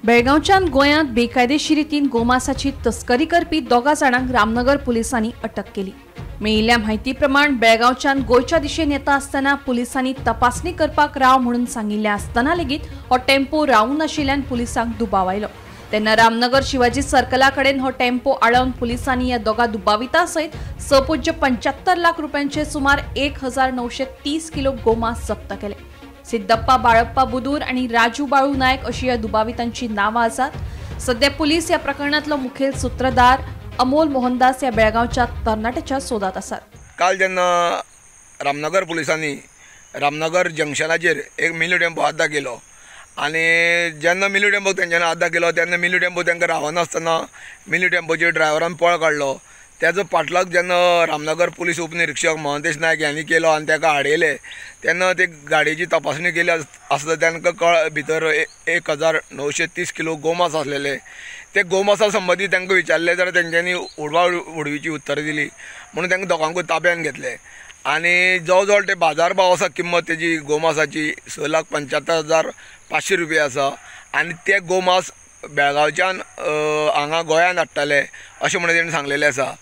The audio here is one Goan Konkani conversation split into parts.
बेळगांवच्यान गोंयांत बेकायदेशीर रितीन गोमासाची तस्करी करपी 2 जाणांक रामनगर पुलिसांनी अटक केली। मेळिल्ल्या म्हायती प्रमाण बेळगांवच्यान गोंयच्या दिशेन येता आसतना पुलिसांनी तपासणी करपाक राव म्हणून सांगिल्लें आसतना लेगीत हो टेम्पो रावूं नाशिल्ल्यान पुलिसांक दुबाव आयलो। तेन्ना रामनगर शिवाजी सर्कला कडेन हो टेम्पो आडावन पुलिसांनी ह्या 2 दुबावितां सयत 6.75 लाख रुपयांचे सुमार 1930 किलो गोमांस जप्त केले। सिद्धप्पा बाळप्पा बुदूर आणि राजू बाळू नायक अशी या दुबावितांची नावां आसात। सध्या पुलीस या प्रकरणातलो मुखेल सूत्रधार अमोल मोहनदास या बेळगांवच्या तरणाट्याच्या सोदात आसात। काल जेन्ना रामनगर पुलिसांनी रामनगर जंक्शनाचेर एक मिनी टेम्पो हात दाखयलो आनी जेन्ना मिनी टेम्पो तेंच्यांनी हात दाखयलो तेन्ना मिनी टेम्पो तांकां रावनासतना मिनी टेम्पोचेर ड्रायव्हरान पळ काडलो। त्याचो पाटलाग जेन्ना रामनगर पुलीस उपनिरीक्षक महंतेश नायक हांणी केलो आनी ताका आडयले तेन्ना ते गाडयेची तपासणी केली आसता तांकां कळ भितर 1930 किलो गोमांस आसलेले। ते गोमांसा संबंदी तांकां विचारले जाल्यार तेंच्यांनी उडवा उडवीची उत्तरां दिली म्हणून तांकां दोगांकूय ताब्यान घेतले आनी जवळ जवळ ते बाजार भाव आसा किंमत तेजी गोमांसाची 6,75,500 रुपया आसा आनी ते गोमांस बेळगांवच्यान हांगा गोंयांत हाडटाले अशें म्हणून तेणी सांगलेलें आसा।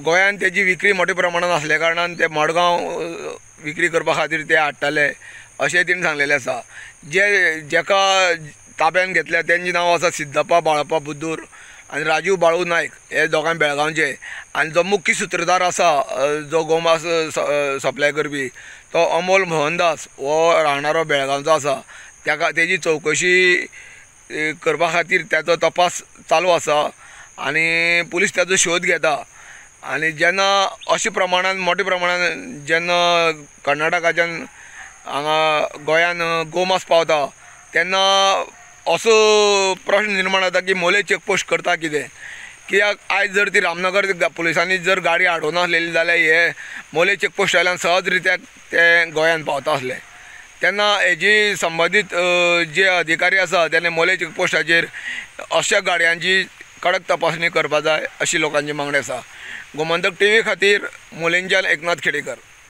गोंयांत तेजी विक्री मोठ्या प्रमाणान आसल्या कारणान ते मडगांव विक्री करपा खातीर ते हाडटाले अशें तेणी सांगलेलें आसा। जे जेका ताब्यान घेतल्या तेंची नांव आसा सिद्धप्पा बाळप्पा बुद्दूर आनी राजू बाळू नायक हे दोगांय बेळगांवचे आनी जो मुख्य सूत्रधार आसा जो गोमांस सप्लाय करपी तो अमोल मोहनदास हो राहणारो बेळगांवचो आसा। ताका तेजी चवकशी करपा खातीर ताचो तपास चालू आसा आनी पुलीस ताचो शोध घेता आनी जेन्ना अशे प्रमाणान मोठ्या प्रमाणान जेन्ना कर्नाटकाच्यान हांगा गोंयान गोमांस पावता तेन्ना असो प्रश्न निर्माण जाता की मोले चेकपोस्ट करता कितें, कित्याक आयज जर ती रामनगर पुलिसांनी जर गाडी आडोवनासलेली जाल्यार हे मोले चेकपोस्ट वयल्यान सहज रित्या ते गोंयान पावता आसले। तेन्ना हेजी संबंदीत जे अधिकारी आसा तेणे मोले चेकपोस्टाचेर अशा गाडयांची कडक तपासणी करपा जाय अशी लोकांची मागणी आसा। गोमंतक टीव्ही खातीर मोलेंच्यान एकनाथ खेडेकर।